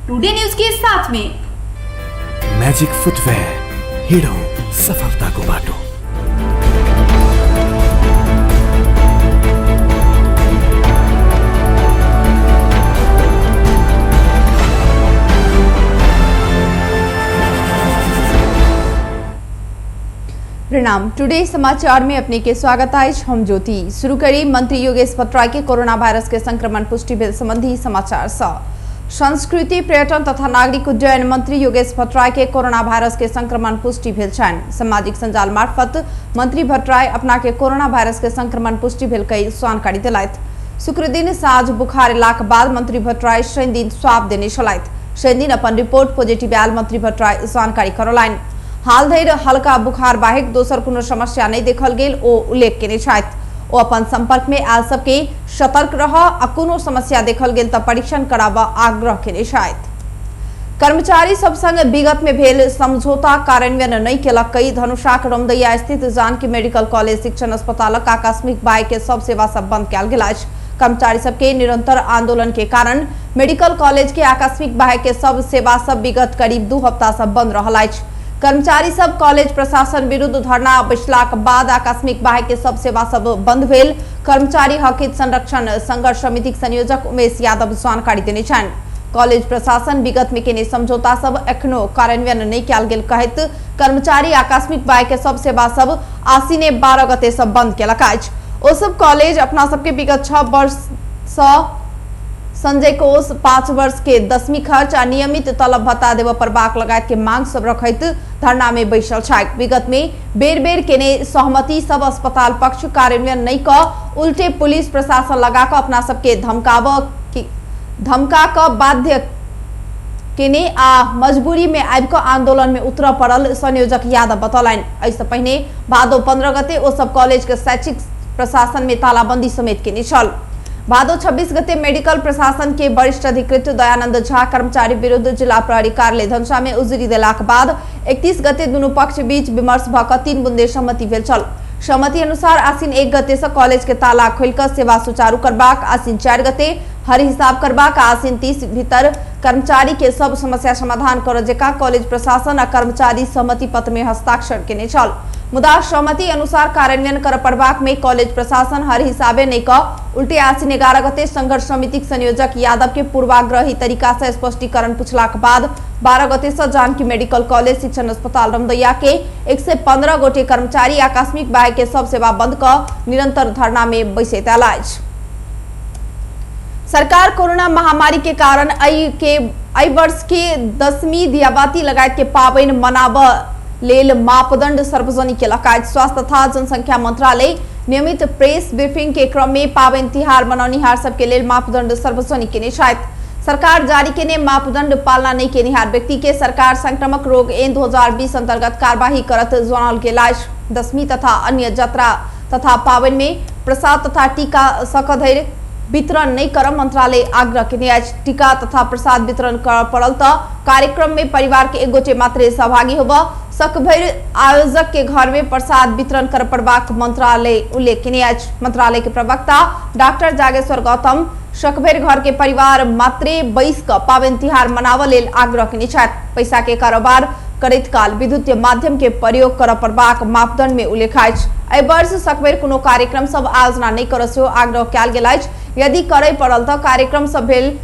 Today news के साथ में। म्याजिक फुटवेयर, हिँडौँ सफलताको बाटो। प्रणाम, टुडे समाचार में अपने के स्वागत है। हम ज्योति। शुरू करी मंत्री योगेश भट्टराई के कोरोना वायरस के संक्रमण पुष्टि भेल संबंधी समाचार सँ। संस्कृति, पर्यटन तथा नागरिक उड्डयन मंत्री योगेश भट्टराई के कोरोना वायरस के संक्रमण पुष्टि भेल छनि। सामाजिक संजाल मार्फत मंत्री भट्टराई अपना के कोरोना वायरस के संक्रमण पुष्टि भेल कई जानकारी दिलथि। शुक्र दिन साँझ बुखार एलाक बाद मंत्री भट्टराई शनि दिन स्वाब देने छलथि। शनि दिन अपन रिपोर्ट पॉजिटिव आयल मंत्री भट्टराई जानकारी करौलनि। हाल धरि हल्का बुखार बाहेक दोसर कोनो समस्या नहीं देखल गेल ओ उल्लेख केने छथि। ओ अपन संपर्क में आयल सबके सतर्क रह आ कोनो समस्या देखल गेल त परीक्षण कराबऽ आग्रह केने छथि। कर्मचारी सब संग विगत में भेल समझौता कार्यान्वयन नहीं केलक कई धनुषाक रमदैया स्थित जानकी मेडिकल कॉलेज शिक्षण अस्पतालक आकस्मिक बाय के सब सेवा सब बंद कयल गेल अछि। कर्मचारी सबके निरंतर आंदोलन के कारण मेडिकल कॉलेज के आकस्मिक बाय के सब सेवा सब विगत करीब 2 हफ्ता सब बंद रहल अछि। कर्मचारी सब कॉलेज प्रशासन विरुद्ध धरना बैसलाक बाद आकस्मिक बाह्य के सब सेवा सब बंद भेल कर्मचारी हक हित संरक्षण संघर्ष समितिक संयोजक उमेश यादव जानकारी देने छनि। कॉलेज प्रशासन विगत में केने समझौता सब एखनो कार्यान्वयन नहीं कयल गेल कहैत कर्मचारी आकस्मिक बाह्य के सब सेवा सब आसिने 12 गते सब बंद केलक अछि। ओ सब कॉलेज अपना सबके विगत 6 वर्ष सँ संजय कोष 5 वर्ष के 10वीं खर्च आ नियमित तलब भत्ता देबऽ पड़बाक लगायत के मांग सब रखैत धरना में बैसल छथि। विगत में बेर बेर केने सहमति सब अस्पताल पक्ष कार्यान्वयन नहीं क उल्टे पुलिस प्रशासन लगा कऽ अपना सबके धमका कऽ बाध्य केने आ मजबूरी में आबि कऽ आंदोलन में उतरऽ पड़ल संयोजक यादव बतौलनि। एहिसँ पहिने भादो 15 गते ओ सब कॉलेज के शैक्षिक प्रशासन में तालाबंदी समेत केने छल। भादो 26 गते मेडिकल प्रशासन के वरिष्ठ अधिकृत दयानंद झा कर्मचारी विरुद्ध जिला प्रहरी कार्यालय धनुषा में उजुरी देलाक बाद 31 गते दुनू पक्ष बीच विमर्श भऽ कऽ 3 बुंदे सहमति भेल छल। सहमति अनुसार आसिन 1 गते से कॉलेज के ताला खोलि कऽ सेवा सुचारू करबाक, आसिन 4 गते हर हिसाब करबाक, आसिन 30 भीतर कर्मचारी के सब समस्या समाधान करऽ जेका कॉलेज प्रशासन आ कर्मचारी सहमति पत्र में हस्ताक्षर केने छल। मुदा सहमति अनुसार कार्यान्वयन कर पड़बाक में कॉलेज प्रशासन हर हिसाबे नहीं क उल्टे आसिन 11 गते संघर्ष समितिक संयोजक यादव के पूर्वाग्रही तरीका से स्पष्टीकरण पूछलाक बाद 12 गते से जानकी मेडिकल कॉलेज शिक्षण अस्पताल रमदैया के 115 गोटे कर्मचारी आकस्मिक बाह्य के सब सेवा बंद क निरंतर धरना में बैसैत आयल अछि। सरकार कोरोना महामारी के कारण एहि वर्ष के 10वीं दियाबाती लगायत के पाबनि मनाबऽ लेल मापदंड सार्वजनिक केलक अछि। स्वास्थ्य तथा जनसंख्या मंत्रालय नियमित प्रेस ब्रीफिंग के क्रम में पाबनि तिहार मनौनिहार सबके लेल मापदंड सार्वजनिक केने छथि। सरकार जारी केने मापदंड पालना नहीं केनिहार व्यक्ति के सरकार संक्रामक रोग एन 2020 अंतर्गत कार्यवाही करत जनाओल गेल अछि। 10वीं तथा अन्य जतरा तथा पाबनि में प्रसाद तथा टीका सकधरि वितरण नहीं करब मंत्रालय आग्रह केने अछि। टीका तथा प्रसाद वितरण कर पड़ल त कार्यक्रम में परिवार के एक गोटे मात्रे सहभागी होब सकभरि आयोजक के घर में प्रसाद वितरण कर पड़बाक मंत्रालय उल्लेख केने अछि। मंत्रालय के प्रवक्ता डॉक्टर जागेश्वर गौतम सकभरि घर के परिवार मात्रे बैस क पाबनि तिहार मनाबऽ लेल आग्रह केने छथि। पैसा के कारोबार करैत काल विद्युत माध्यम के प्रयोग करऽ पड़बाक मापदंड में उल्लेख अछि। एहि वर्ष सकभरि कोनो कार्यक्रम सब आयोजना नहीं करऽ सेहो आग्रह कयल गेल अछि। यदि करय पड़ल तऽ कार्यक्रम सब भेल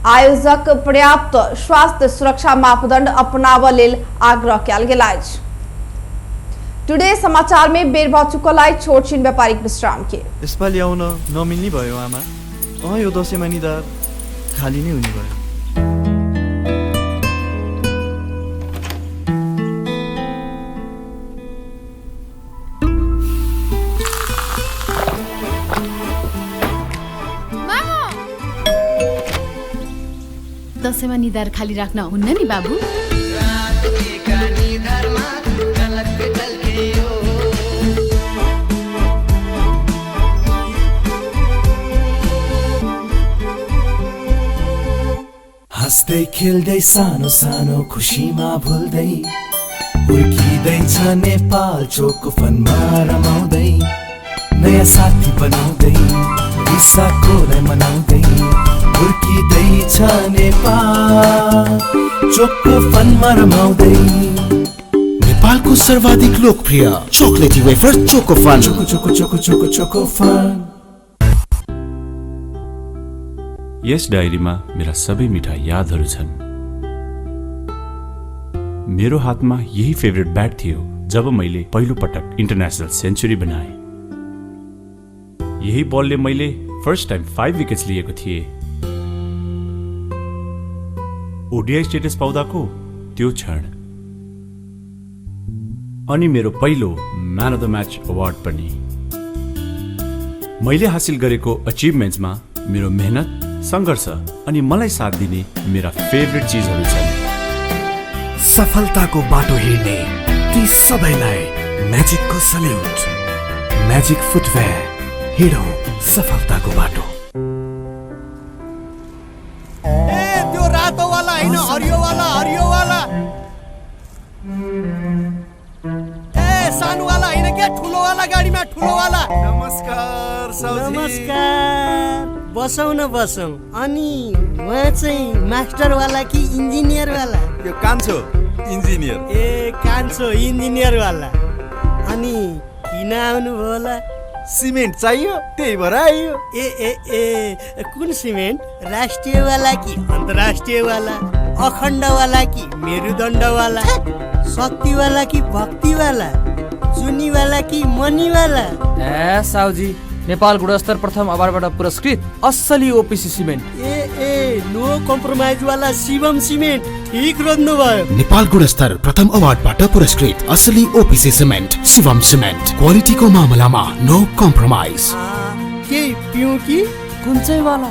आयोजक पर्याप्त स्वास्थ्य सुरक्षा मापदंड अपनाबऽ लेल आग्रह कयल गेल अछि। टुडे समाचार में बेर भऽ चुकल अछि छोट छिन व्यापारिक विश्राम के। यसपालि आउन नमिल्ने भयो आमा। अँ यो दसैँमा निधार खाली नै हुने भयो। दसैँमा निधार खाली राख्न हुन्न नि बाबु। हाँस्दै खेल्दै सानो सानो खुसीमा भुल्दै हुर्किँदैछ नेपाल चोको फनमा रमाउँदै नयाँ साथी बनाउँदै रिसाकोलाई मनाउँदै हुर्किँदैछ नेपाल चोको फनमा रमाउँदै। नेपालको सर्वाधिक लोकप्रिय chocolatey wafer choco fun. Choco choco choco choco choco fun. यस डायरीमा मेरा सबै मिठा यादहरू छन्। मेरो हातमा यही फेभरेट ब्याट थियो जब मैले पहिलो पटक इन्टरनेसनल सेन्चुरी बनाएँ। यही बलले मैले फर्स्ट टाइम 5 विकेट्स लिएको थिएँ। ओडिआई स्टेटस पाउँदाको त्यो क्षण अनि मेरो पहिलो man of the match award पनि। मैले हासिल गरेको अचिभमेन्ट्समा मेरो मेहनत, सङ्घर्ष अनि मलाई साथ दिने मेरा फेभरेट चिजहरू छन्। सफलताको बाटो हिँड्ने ती सबैलाई म्याजिकको सल्युट। म्याजिक फुटवेयर, हिँडौँ सफलताको बाटो। ए त्यो रातोवाला होइन, हरियोवाला, हरियोवाला। ए सानोवाला होइन क्या, ठुलोवाला गाडीमा, ठुलोवाला। नमस्कार साउजी। नमस्कार, बसौँ न बसौँ। अनि उहाँ चाहिँ मास्टरवाला कि इन्जिनियरवाला? यो कान्छो इन्जिनियर। ए कान्छो इन्जिनियरवाला। अनि किन आउनुभयो होला? सिमेन्ट चाहियो, त्यही भएर आइयो। ए ए ए कुन सिमेन्ट? राष्ट्रियवाला कि अन्तर्राष्ट्रियवाला? अखण्डवाला कि मेरुदण्डवाला? शक्तिवाला कि भक्तिवाला? जुनीवाला कि मनीवाला? ए साउजी, नेपाल गुणस्तर प्रथम अवार्डबाट पुरस्कृत असली ओपिसी सिमेन्ट। ए ए नो कम्प्रोमाइजवाला शिवम सिमेन्ट, ठिक रोज्नु भयो। नेपाल गुणस्तर प्रथम अवार्डबाट पुरस्कृत असली ओपिसी सिमेन्ट शिवम सिमेन्ट। क्वालिटीको मामलामा नो कम्प्रोमाइज। केही पिउँ कि? कुन चाहिँ वाला?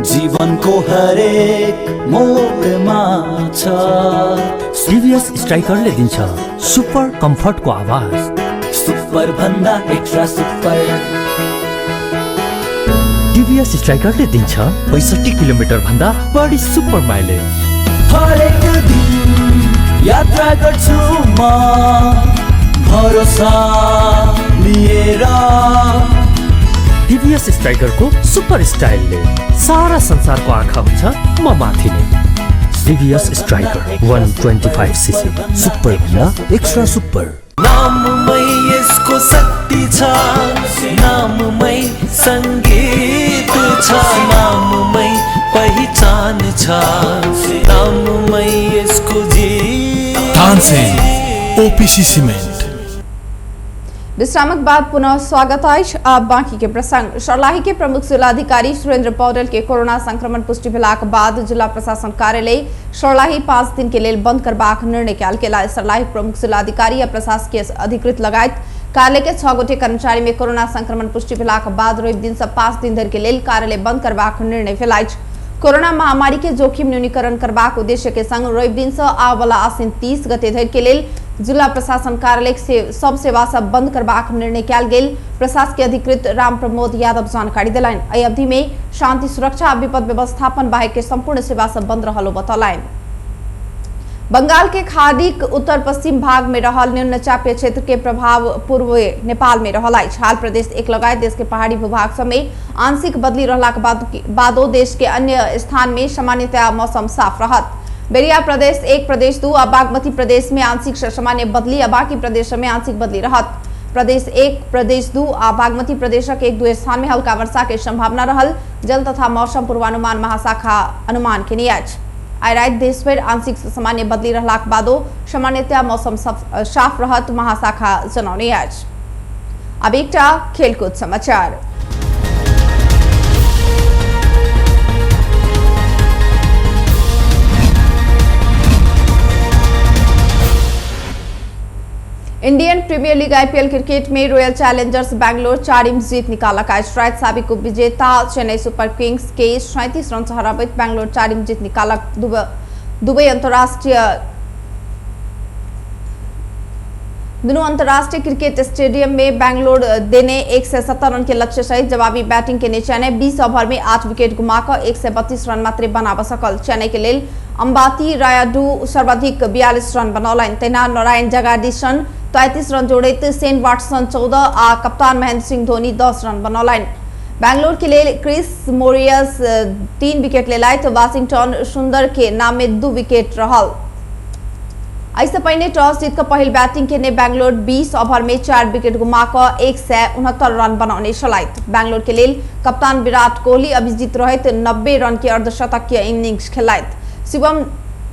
जीवनको हरेक मोडमा छ सिरियस स्ट्राइकरले दिन्छ सुपर कम्फर्टको आवाज। सुपर भन्दा एक्स्ट्रा सुपर। टिभीएस स्ट्राइकरले दिन्छ 65 किलोमिटर भन्दा बढी सुपर माइलेज। हरेक दिन यात्रा गर्छु म भरोसा लिएर। टिभीएस स्ट्राइकरको सुपर स्टाइलले सारा संसारको आँखा हुन्छ म माथि नै। टिभीएस स्ट्राइकर 125 सीसी, सुपर भन्दा एक्स्ट्रा सुपर। नाममै यसको शक्ति छ, नाममै सङ्गीत छ, नाममै पहिचान छ, नाममै यसको जीत। Tansen OPC cement. विश्रामक बाद पुनः स्वागत अछि। अब बाकी के प्रसंग। सर्लाही के प्रमुख जिलाधिकारी सुरेंद्र पौडेल के कोरोना संक्रमण पुष्टि भेलाक बाद जिला प्रशासन कार्यालय सर्लाही 5 दिन के लेल बंद करबाक निर्णय कयल गेल अछि। सर्लाही प्रमुख जिलाधिकारी आ प्रशासकीय अधिकृत लगायत कार्यालय के 6 गोटे कर्मचारी में कोरोना संक्रमण पुष्टि भेलाक बाद रवि दिन से 5 दिन धरि के लेल कार्यालय बंद करबाक निर्णय भेल अछि। कोरोना महामारी के जोखिम न्यूनीकरण करबाक उद्देश्य के संग रवि दिन से आबला आश्विन 30 गते धरि के लेल जिला प्रशासन कार्यालय से सब सेवा सब बंद करबाक निर्णय कयल गेल प्रशासकीय अधिकृत राम प्रमोद यादव जानकारी देलनि। एहि अवधि में शांति सुरक्षा आ विपद व्यवस्थापन बाहेक के संपूर्ण सेवा सब बंद रहल बतौलनि। बंगाल के खाड़ीक उत्तर पश्चिम भाग में रहल निम्नचापीय क्षेत्र के प्रभाव पूर्व नेपाल में रहल अछि। हाल प्रदेश एक लगायत देश के पहाड़ी भूभाग सब में आंशिक बदली रहलाक बादो देश के अन्य स्थान में सामान्यतया मौसम साफ रहत। बेरिया प्रदेश 1, प्रदेश 2 आ बागमती प्रदेश में आंशिक सामान्य बदली आ बाकी प्रदेश में आंशिक बदली रहत। प्रदेश 1, प्रदेश 2 आ बागमती प्रदेशक 1-2 स्थान में हल्का वर्षा के संभावना रहल जल तथा मौसम पूर्वानुमान महाशाखा अनुमान केने अछि। आइ राति देशभरि आंशिक सामान्य बदली रहलाक बादो सामान्यतया मौसम साफ रहत महाशाखा जनौने अछि। अब एकटा खेलकूद समाचार। Indian Premier League IPL cricket में रॉयल चैलेंजर्स बैंगलोर 4 जीत निकालक अछि। राति साबिक उपविजेता चेन्नई सुपर किंग्स के 37 रन से हराबैत बैंगलोर 4 जीत निकालक। दुबई अंतर्राष्ट्रीय दुनू अंतर्राष्ट्रीय क्रिकेट स्टेडियम में बैंगलोर देने 170 रन के लक्ष्य सहित जवाबी बैटिंग के चेन्नई 20 ओवर में 8 विकेट गुमाकर 132 रन मात्र बनाब सकल। चेन्नई के लेल अंबाती रायडू सर्वाधिक 42 रन बनौलनि। तहिना नारायण जगाडीशन 33 रन जोड़ैत सेन वाटसन 14 आ कप्तान महेंद्र सिंह धोनी 10 रन बनौलनि। बैंगलोर के लेल क्रिस मोरियस 3 विकेट लेलथि। वाशिंगटन सुंदर के नाम में 2 विकेट रहल। एहिसँ पहिने टॉस जीत कऽ पहिल बैटिंग केने बैंगलोर 20 ओवर में 4 विकेट गुमा कऽ 169 रन बनौने छलथि। बैंगलोर के लेल कप्तान विराट कोहली अभिजीत रहैत 90 रन के अर्धशतकीय इनिंग्स खेललथि। शिवम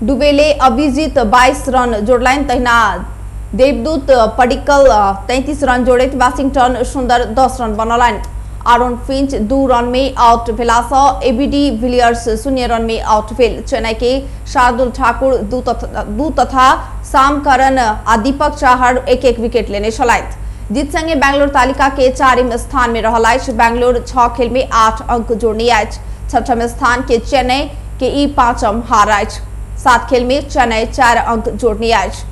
दुबेले अभिजीत 22 रन जोड़लनि, तहिना देवदूत पडिक्कल 33 रन जोड़ैत वाशिंगटन सुंदर 10 रन बनौलनि। आरोन फिंच 2 रन में आउट भेलासँ एबीडी विलियर्स 0 रन में आउट भेल। चेन्नई के शार्दुल ठाकुर 2 तथा साम करन आ दीपक चाहर 1-1 विकेट लेने छलथि। जीत संगे बैंगलोर तालिका के 4म स्थान में रहल अछि। बैंगलोर 6 खेल में 8 अंक जोड़ने अछि। 6ठम स्थान के चेन्नई के ई 5म हार अछि। 7 खेल में चेन्नई 4 अंक जोड़ने अछि।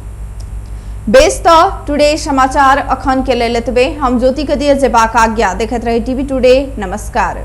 बेस त टुडे समाचार अखन के लेल एतबे। हम ज्योति के दिए जेबाक आज्ञा। देखैत रही टीवी टुडे। नमस्कार।